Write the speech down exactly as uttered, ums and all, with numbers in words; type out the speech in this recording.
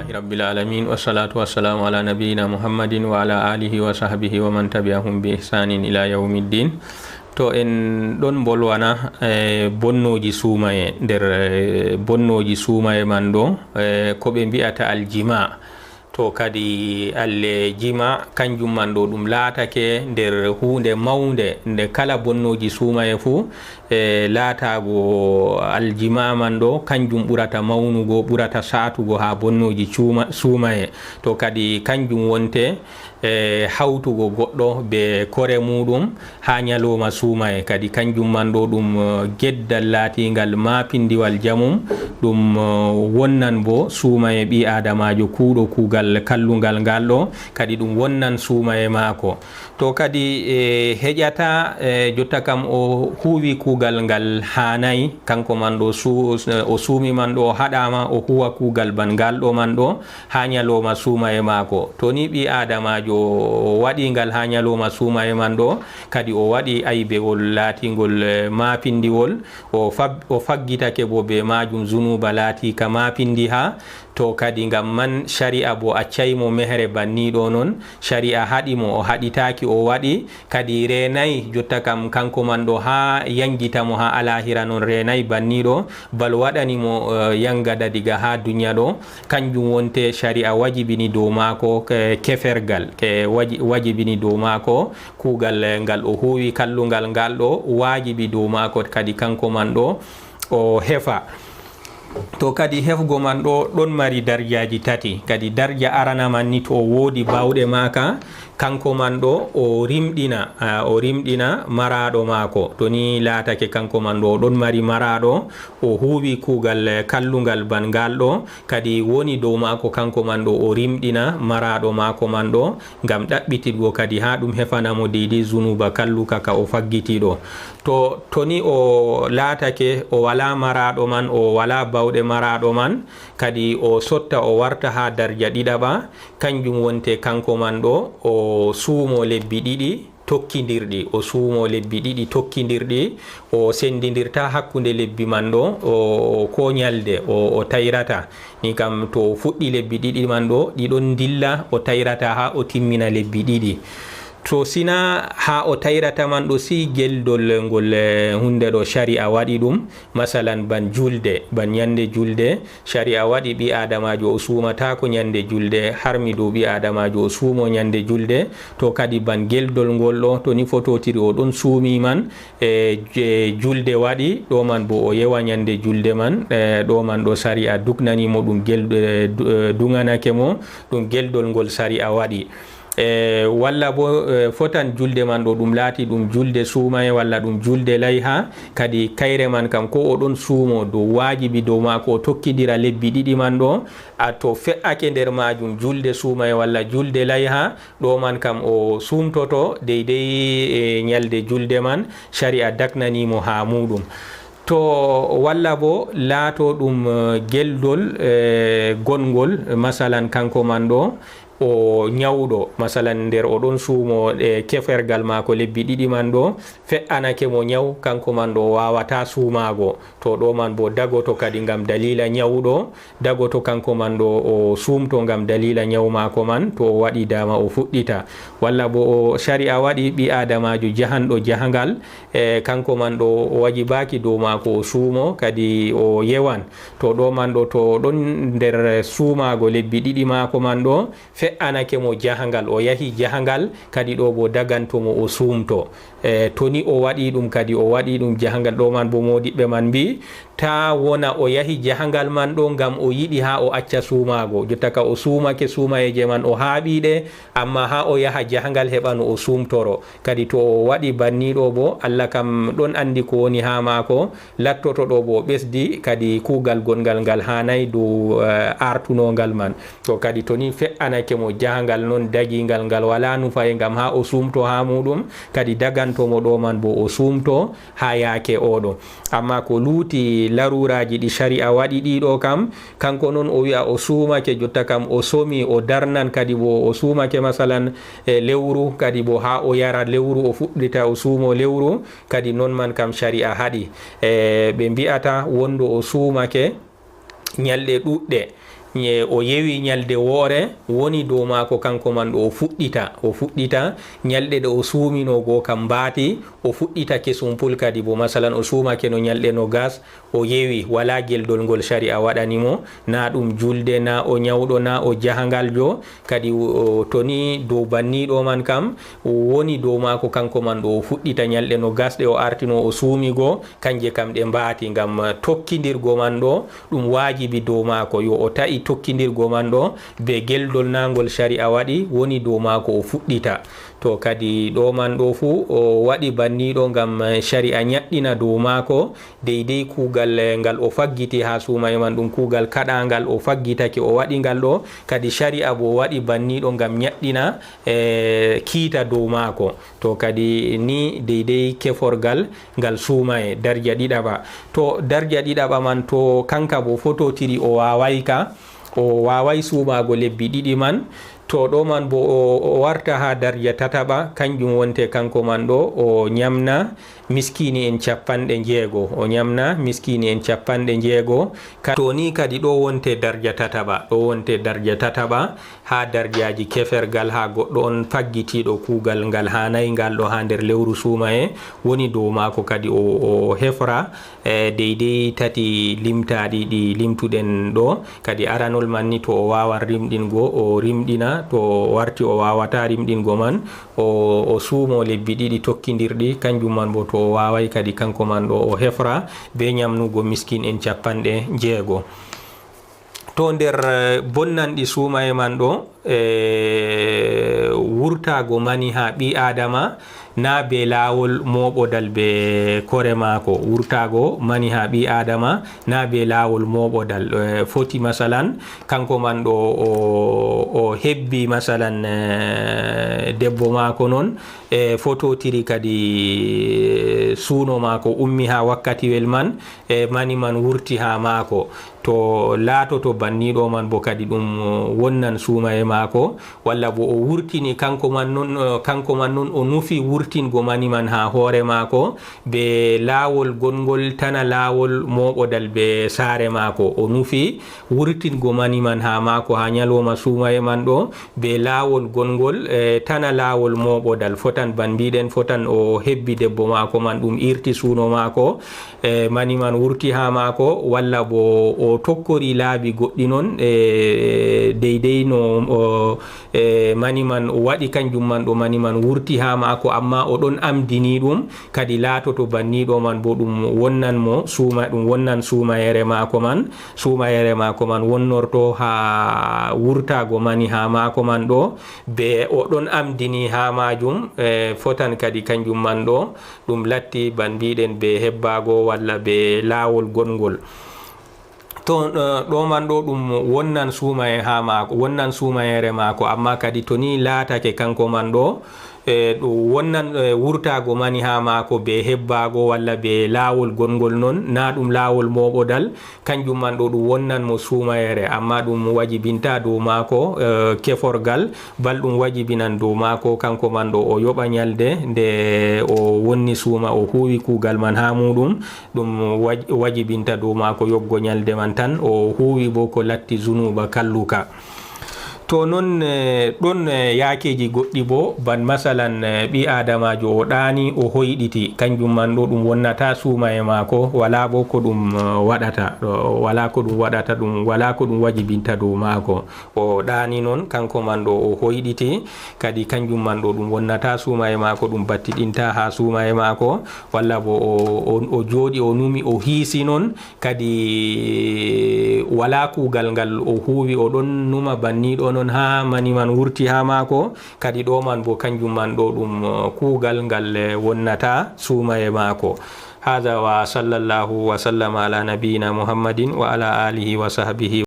Rabbil alamin, wassalatu wassalamu ala nabiyyina Muhammadin wa ala alihi wa sahbihi wa man tabi'ahum bi ihsanin ila yawmiddin. To en ɗon mbolwana e bonnooji suumaye, nder e bonnooji suumaye man ɗo, e ko ɓe mbi'ata aljima. To kadi aljima kanjum man ɗo ɗum laatake nder huunde mawnde, nde kala bonnooji suumaye fuu, e laataago aljima man ɗo kanjum ɓurata mawnugo, ɓurata saatugo haa bonnooji suumaye. To kadi kanjum wonte e hawtugo goɗɗo be kore muuɗum haa nyalooma suumaye. Kadi kanjum man ɗo ɗum, e, geddal laatingal maapindiwal jamum, ɗum, e, wonnan bo suumaye ɓii aadamaajo kuuɗo kuugal kallungal ngal ɗo, kadi ɗum wonnan suumaye maako. To kadi, e, heƴata, e, jotta kam o huuwi kuugal ngal haanay, kanko man ɗo su-, o suumi man ɗo o haɗaama o huuwa kuugal ban ngal ɗo man ɗo, haa nyalooma suumaye maako. To ni ɓii aadamaajo o waɗi ngal haa nyalooma suumaye man ɗo, kadi o waɗi aybewol laatingol, e, maapindiwol, o fab-, o faggitake bo be maajum zunuuba laatiika maapindiha, to kadi ngam man shari'a bo accay mo mehere banniiɗo non, shari'a haɗi mo o haɗitaaki o waɗi, kadi reenay jotta kam kanko man ɗo haa yangita mo haa alaahira non reenay banniiɗo, bal waɗani mo, e, yangada diga haa dunya ɗo, kanjum wonte shari'a wajibini dow maako, e, kefergal, e, waji-, wajibini dow maako kuugal, e, ngal o huuwi kallungal ngal ɗo, waajibi dow maako kadi kanko man ɗo o hefa. To kadi hefgo man ɗo ɗon mari darjaaji tati. Kadi darja arana man ni to o woodi baawɗe maaka, kanko man ɗo o rimɗina, a, o rimɗina maraaɗo maako. To ni laatake kanko man ɗo o ɗon mari maraaɗo, o huuwi kuugal, e, kallungal ban ngal ɗo, kadi woni dow maako kanko man ɗo o rimɗina maraaɗo maako man ɗo, ngam ɗaɓɓitirgo kadi haa ɗum hefana mo deydey zunuuba kalluka ka o faggiti ɗo. To, to ni o laatake o walaa maraaɗo man, o walaa baawɗe maraaɗo man, kadi o sotta o warta haa darja ɗiɗaɓa, kanjum wonte kanko man ɗo o suumo lebbi ɗiɗi tokkindirɗi, o suumo lebbi ɗiɗi tokkindirɗi, o sendindirta hakkunde lebbi man ɗo, o, o ko nyalde o, o tayrata. Ni kam to o fuɗɗi lebbi ɗiɗi man ɗo, ɗi ɗon ndilla, o tayrata haa o timmina lebbi ɗiɗi. To sina haa o tayrata man ɗo, si geldol ngol, e, hunde ɗo shari'a waɗi ɗum, masalan ban julde, ban nyande julde, shari'a waɗi ɓii aadamaajo o suumataako nyande julde, harmi dow ɓii aadamaajo o suumo nyande julde, to kadi ban geldol ngol ɗo, to ni fototiri o ɗon suumi man, e, je-, julde waɗi, ɗo man bo o yewa nyande julde man, e, ɗo man ɗo shari'a dugnani mo ɗum gel-, e, du-, e, duŋanake mo, ɗum geldol ngol shari'a waɗi. E, walla bo, e, fotan julde man ɗo ɗum laati ɗum julde suumaye walla ɗum julde layha, kadi kayre man kam ko o ɗon suumo dow waajibi dow maako o tokkidira lebbi ɗiɗi man ɗo, a to fe'ake nder maajum julde suumaye walla julde layha, ɗo man kam o suumtoto deydey, e, nyalde julde man, shari'a daknani mo haa muuɗum. To walla bo laato ɗum, e, geldol, e, gongol, masalan kanko man ɗo o nyawɗo, masalan nder o ɗon suumo e kefergal maako lebbi ɗiɗi man ɗo, fe'anake mo nyaw, kanko man ɗo o waawata suumaago. To ɗo man bo dagoto kadi ngam daliila nyawɗo, dagoto kanko man ɗo o suumto ngam daliila nyaw maako man, to o waɗi daama o fuɗɗita. Walla bo o shari'a waɗi ɓii aadamaajo jahanɗo jahangal, e kanko man ɗo o wajibaaki dow maako o suumo, kadi o yewan. To ɗo man ɗo to o ɗon nder suumaago lebbi ɗiɗi maako man ɗo, fe'anake mo jahangal, o yahi jahangal, kadi ɗo bo daganto mo o suumto. E, to ni o waɗi ɗum kadi, o waɗi ɗum jahangal, ɗo man bo moodiɓɓe man mbi'i, taa wona o yahi jahangal man ɗo ngam o yiɗi haa o acca suumaago. Jotta ka o suumake suumayeeje man o haaɓi ɗe, amma haa o yaha jahangal heɓa no o suumtoro. Kadi to o waɗi banni ɗo bo, Allah kam ɗon anndi ko woni haa maako, lattoto ɗo bo o ɓesdi kadi kuugal gongal ngal haanay dow, e, aartunongal man. To kadi to ni fe'anake mo jahangal non dagingal ngal walaa nufaye ngam haa o suumto haa muuɗum, kadi daganto mo ɗo man bo o suumto haa yaake o ɗo. Amma ko luuti laruuraaji ɗi shari'a waɗi ɗi ɗo kam, kanko non o wi'a o suumake, jotta kam o somi, o darnan kadi bo o suumake masalan e lewru, kadi bo haa o yara lewru, o fuɗɗita o suumo lewru, kadi non man kam shari'a haɗi. E, ɓe mbi'ata wondo o suumake nyalɗe ɗuɗɗe, Ñe-, o yewi ñalde woore, woni dow maako kanko man ɗo o fuɗɗita, o fuɗɗita ñalɗe ɗe o suuminoo goo kam mbaati, o fuɗɗita kesum pul kadi bo, masalan, o suumake no ñalɗe nogas, o yewi, walaa geldol ngol sari'a waɗani mo, naa ɗum julde, naa o ñawɗo, naa o jahangaljo, kadi o, to ni dow banniiɗo man kam, woni dow maako kanko man ɗo o fuɗɗita ñalɗe nogas ɗe o artino o suumi goo, kanje kam ɗe mbaati, ngam tokkindirgo man ɗo, ɗum waajibi dow maako, yo o ta'i tokkindirgo man ɗo be geldol naangol sari'a waɗi, woni dow maako o fuɗɗita. To kadi ɗo man ɗo fuu o waɗi banniiɗo ngam, eh, sari'a ñaɗɗina dow maako, deydey kuugal, eh, ngal o faggiti haa suumaye man, ɗum kuugal kaɗaangal o faggitake o waɗi ngal ɗo, kadi sari'a bo waɗi banniiɗo ngam ñaɗɗina, eh, kiita dow maako. To kadi ni deydey keforgal ngal suumaye, darja ɗiɗaɓa. To darja ɗiɗaɓa man, to kanka bo fototiri o waaway ka, o waaway suumaago lebbi ɗiɗi man. To ɗo man bo o, o warta haa darja tataɓa, kanjum wonte kanko man ɗo o ñamna miskiini en capanɗe njeego, o ñamna miskiini en capanɗe njeego. Ka-, to ni kadi ɗo wonte darja tataɓa, ɗo wonte darja tataɓa. Haa darjaaji kefergal, haa goɗɗo on faggitiiɗo kuugal ngal haanay ngal ɗo haa nder lewru suumaye, woni dow maako kadi o, o hefra, e, deydey tati limtaaɗi ɗi limtuɗen ɗo. Kadi aranol man ni, to o waawan rimɗingo, o rimɗina, to o warti o waawataa rimɗingo man, o, o suumo lebbi ɗiɗi tokkindirɗi, kanjum man bo to o waaway kadi kanko man ɗo o hefra be ñamnugo miskin en capanɗe njeego. To nder, eh, bonnanɗi suumaye man ɗo, eh, wurtaago mani haa ɓii Aadama, naa be laawol mooɓodal be kore maako. Wurtaago mani haa ɓii Aadama, naa be laawol mooɓodal. Eh, foti masalan, kanko man ɗo o, o hebbi masalan, eh, debbo maako non, eh, fototiri kadi, eh, suuno maako ummi haa wakkatiwel man, eh, mani man wurti haa maako. To laatoto banniiɗo man bo kadi ɗum, uh, wonnan suumaye maako, walla bo o wurtini kanko man non, uh, kanko man non o nufi wurtingo mani man haa hoore maako, be laawol gongol tana laawol mooɓodal be saare maako. O nufi wurtingo mani man haa maako haa ñalawma suumaye man ɗo, be laawol gongol, eh, tana laawol mooɓodal. Fotan ban mbiɗen, fotan o hebbi debbo maako man, ɗum irti suuno maako, e, mani man wurti haa maako, walla bo o tokkori laabi goɗɗi non, e, deydey no o, e, mani man o waɗi, kanjum man ɗo mani man wurti haa maako, amma o ɗon amdini ɗum, kadi laatoto banniiɗo man bo ɗum wonnan mo suuma, ɗum wonnan suumayere maako man, suumayere maako man wonnorto haa wurtaago mani haa maako man ɗo, be o ɗon amdini haa maajum, e, fotan kadi kanjum man ɗo, ɗum latti ban mbiɗen be hebbaago walla be laawol gongol. To, eh, ɗo man ɗo ɗum wonnan suumaye haa maako, wonnan suumayere maako, amma kadi to ni laatake kanko man ɗo, eh, ɗum wonnan, eh, wurtaago mani haa maako be hebbaago walla be laawol gongol non, naa ɗum laawol mooɓodal, kanjum man ɗo ɗum wonnan mo suumayere, amma ɗum wajibinta dow maako, eh, keforgal, bal ɗum wajibinan dow maako, kanko man ɗo o yoɓa ñalde nde o wonni suuma, o huuwi kuugal man haa muuɗum, ɗum waj-, wajibinta dow maako yoɓgo ñalde man tan, o huuwi bo ko latti zunuuba kalluka. To non, eh, ɗon, eh, yaakeeji goɗɗi bo, ban masalan, eh, ɓii Aadamaajo o ɗaani, o hoyɗiti, kanjum man ɗo ɗum wonnata suumaye maako, walaa bo ko ɗum, eh, waɗata, ɗo, walaa ko ɗum waɗata ɗum, walaa ko ɗum wajibinta dow maako. O ɗaani non, kanko man ɗo o hoyɗiti, kadi kanjum man ɗo ɗum wonnata suumaye maako, ɗum battiɗinta haa suumaye maako, walla bo o, o, o jooɗi, o numi, o hiisi non, kadi walaa kuugal ngal o huuwi, o ɗon numa banniiɗo non haa mani man wurti haa maako, kadi ɗo man bo kanjum man ɗo ɗum, eh, kuugal ngal, eh, wonnata suumaye maako. Hada wa sallallahu wa sallama ala nabiyina Muhammadin wa ala alihi wa sahbihi